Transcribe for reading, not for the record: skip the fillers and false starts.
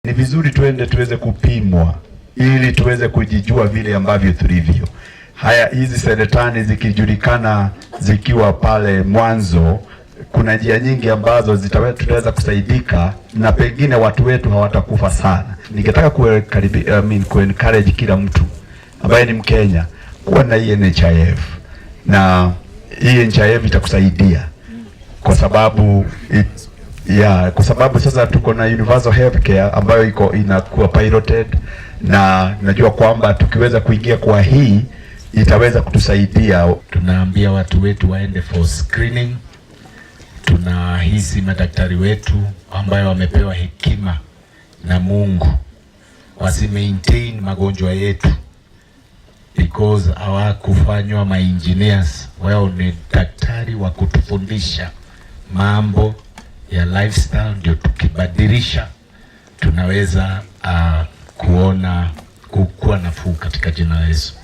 Ni vizuri tuende tuweze kupimwa ili tuweze kujijua vile ambavyo tulivyo. Haya, hizi saratani zikijulikana zikiwa pale mwanzo, kuna njia nyingi ambazo tutaweza kusaidika na pengine watu wetu hawatakufa sana. Ningetaka I mean, ku-encourage kila mtu ambaye ni Mkenya kuwa na hii NHIF, na hii NHIF itakusaidia kwa sababu ya kwa sababu sasa tuko na universal healthcare ambayo iko inakuwa piloted, na najua kwamba tukiweza kuingia kwa hii itaweza kutusaidia. Tunaambia watu wetu waende for screening. Tunahisi madaktari wetu ambayo wamepewa hekima na Mungu wasi maintain magonjwa yetu because hawakufanywa ma engineers, wao ni daktari wa kutufundisha mambo ya lifestyle, ndio tukibadilisha tunaweza kuona kuwa nafuu katika jina la Yesu.